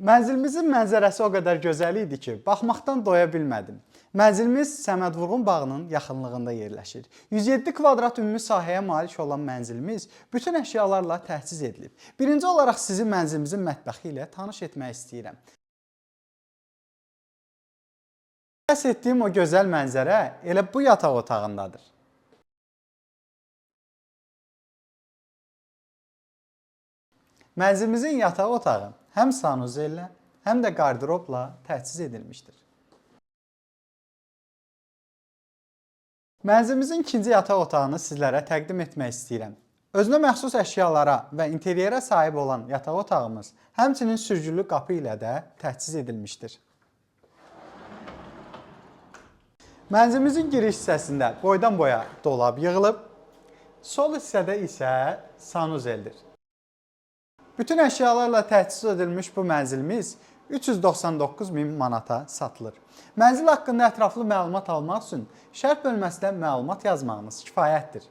Mənzilimizin mənzərəsi o qədər gözəl idi ki, baxmaqdan doya bilmədim. Mənzilimiz Səməd Vurğun bağının yaxınlığında yerləşir. 107 kvadrat ümumi sahəyə malik olan mənzilimiz bütün əşyalarla təchiz edilib. Birinci olaraq sizi mənzilimizin mətbəxi ilə tanış etmək istəyirəm. Bəhs etdiyim o gözəl mənzərə elə bu yataq otağındadır. Mənzilimizin yataq otağı həm sanuzellə, həm də qarderobla təchiz edilmişdir. Mənzilimizin ikinci yataq otağını sizlərə təqdim etmək istəyirəm. Özünə məxsus əşyalara və interyerə sahib olan yataq otağımız həmçinin sürgülü qapı ilə də təchiz edilmişdir. Mənzilimizin giriş hissəsində boydan boya dolab yığılıb, sol hissədə isə sanuzeldir. Bütün əşyalarla təchiz edilmiş bu mənzilimiz 399 min manata satılır. Mənzil haqqında ətraflı məlumat almaq üçün şərh bölməsinə məlumat yazmağınız kifayətdir.